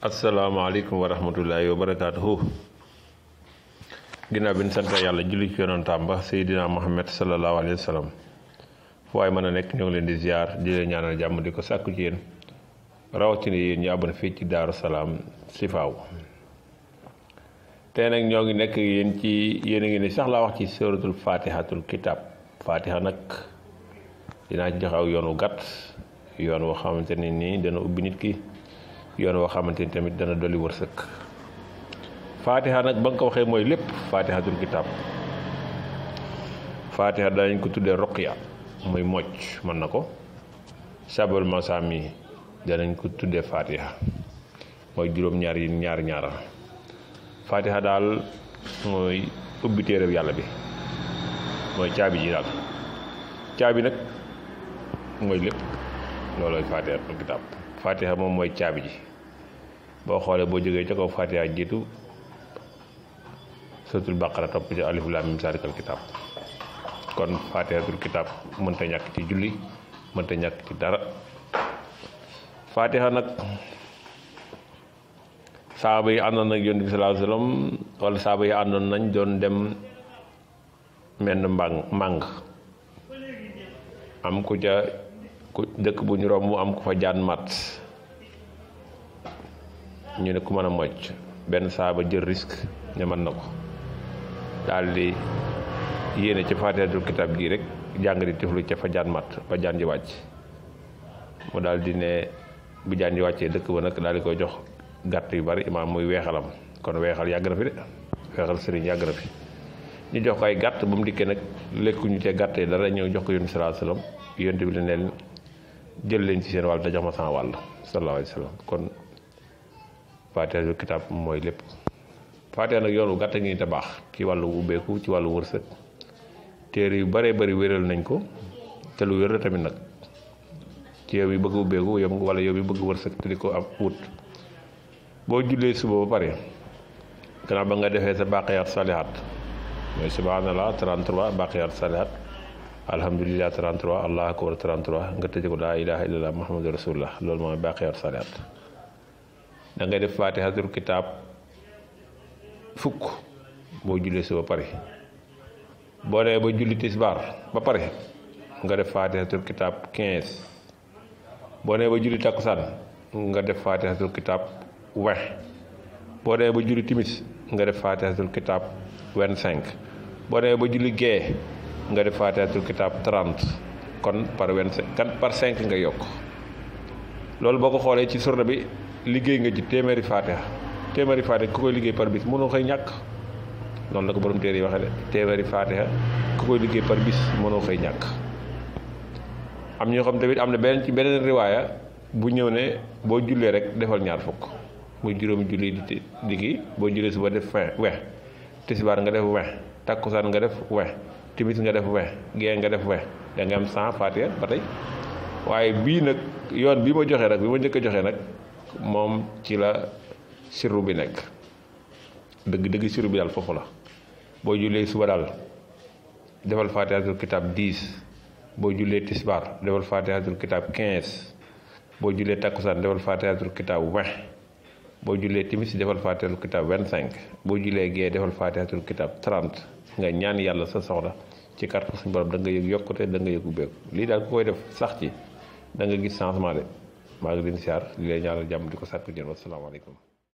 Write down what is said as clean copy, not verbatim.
asalaamaaleykum wa rahmatullahi wa barakaatuhu. ginnaaw bi ñu sant yàlla julli ci yonantaam ba Seydina Muhammad sallallahu alayhi wa sallam fu waaye mën a nekk ñoo ngi leen di ziar di leen ñaanal jàmm di ko sàkku ci yéen rawatina yéen ñu abonné fii ci Daaru Salaam Sifaaw. tey nag ñoo ngi nekk yéen ci yéen a ngi ni sax laa wax ci suratul fatihatul kitab. fatiha nag dinaa ci joxe aw yoon wu gàtt, yoon woo xamante ne nii dana ubbi nit ki, yoon woo xamante ni tamit dana dolli wërsëg. fatiha nag ba nga ko waxee mooy lépp. fatihatul kitab, fatiha danañ ko tuddee roqya muy mocc, mën na ko. sabal masami danañ ko tuddee fatiha mooy juróom-ñaar yi ñaar fatiha daal mooy ubbi téereb yàlla bi, mooy caabi ji daal. caabi nag mooy lépp, loolooy fatihatul kitab. fatiha moom mooy caabi ji. boo xoolee boo jógee ca kaw fatiha jiitu suratul baqara, topp ci alif lam mim salikal kitab. kon fatihatul kitab mënta ñàkk ci julli, mënta ñàkk ci dara. fatiha nag saaba yi àndoon nag yonent bi sallallahu alayhi wasallam, wala saaba yi àndoon nañ doon dem menn màng am ku ca dëkk bu ñu romb am ku fa jaan mat, ñu ne ku mën a mocc. benn saaba jël risque ne mën na ko, daal di yéene ci fatihatul kitab gii rek jàng di tiflu ca fa jaan mat ba jaan ji wàcc. mu daal di ne bu jaan ji wàccee dëkk ba nag daal di koy jox gàtt yu bari, imaam muy weexalam. kon weexal yàgg na fi de, weexal sëriñ yàgg na fi. ñu jox ko ay gàtt, ba mu dikkee nag lekkuñu te gàtt yi dara, ñëw jox ko yonent bi sallallahu alayhi wasallam. yonent bi ne leen jël leen ci seen wàll te jox ma sama wàll sallallahu alayhi wasallam. kon fatihatul kitab mooy lépp. fatiha nag yoonu gàtt ngi te baax ci wàllu ubbeeku, ci wàllu wërsëg. téere yu baree bari wéral nañ ko, te lu wér la tamit nag ci yow yi bëgg ubbeeku yow, wala yow yi bëgg wërsëg te di ko am wut. boo jullee suba ba pare, gannaaw ba nga defee sa baqiyat salihat, mooy subhanallah 33, baqiyat salihat, alhamdulillah 33, allahu akbar 33, nga tëje ko laa ilaha illallah muhammadu rasulullah. loolu mooy baqiyat salihat. da ngay def fatihatul kitab fukk boo jullee suba ba pare. boo dee ba julli tisbaar ba pare nga def fatihatul kitab 15. boo dee ba julli takkusaan nga def fatihatul kitab 20. boo dee ba julli timis nga def fatihatul kitab 25. boo dee ba julli gee nga def fatihatul kitab 30. kon par 25 kan par 5 nga yokk. loolu boo ko xoolee ci surna bi liggéey nga ci téeméeri fatiha. téeméeri fatiha ku koy liggéey par bis mënoo xëy ñàkk. noonu la ko borom téere yi waxee de, téeméeri fatiha ku koy liggéey par bis mënoo xëy ñàkk. am ñoo xam tamit am na beneen ci beneen riwaaya bu ñëw ne boo jullee rek defal ñaar fukk, muy juróomi julli di kii. boo jullee suba def tisbaar nga def 20, takkusaan nga def 20, timis nga def 20, gee nga def 20, da nga am 100 fatiha ba tey. waaye bii nag yoon bi ma joxee nag, bi ma njëkk a joxee nag, moom ci la sirru bi nekk. dëgg sirru bi daal foofu la. boo jullee suba daal defal fatihatul kitab 10. boo jullee tisbaar defal fatihatul kitab 15. boo jullee takkusaan defal fatihatul kitab 20. boo jullee timis defal fatihatul kitab 25. boo jullee gee defal fatihatul kitab 30. nga ñaan yàlla sa soxla ci kàttan suñu borom da nga yëg yokkute, da nga yëg ubbeeku. lii daal ku koy def sax ci da nga gis changement de. maa ngi leen di siyaar di leen ñaanal jàmm di ko sàkku jën. wasalaamaaleykum.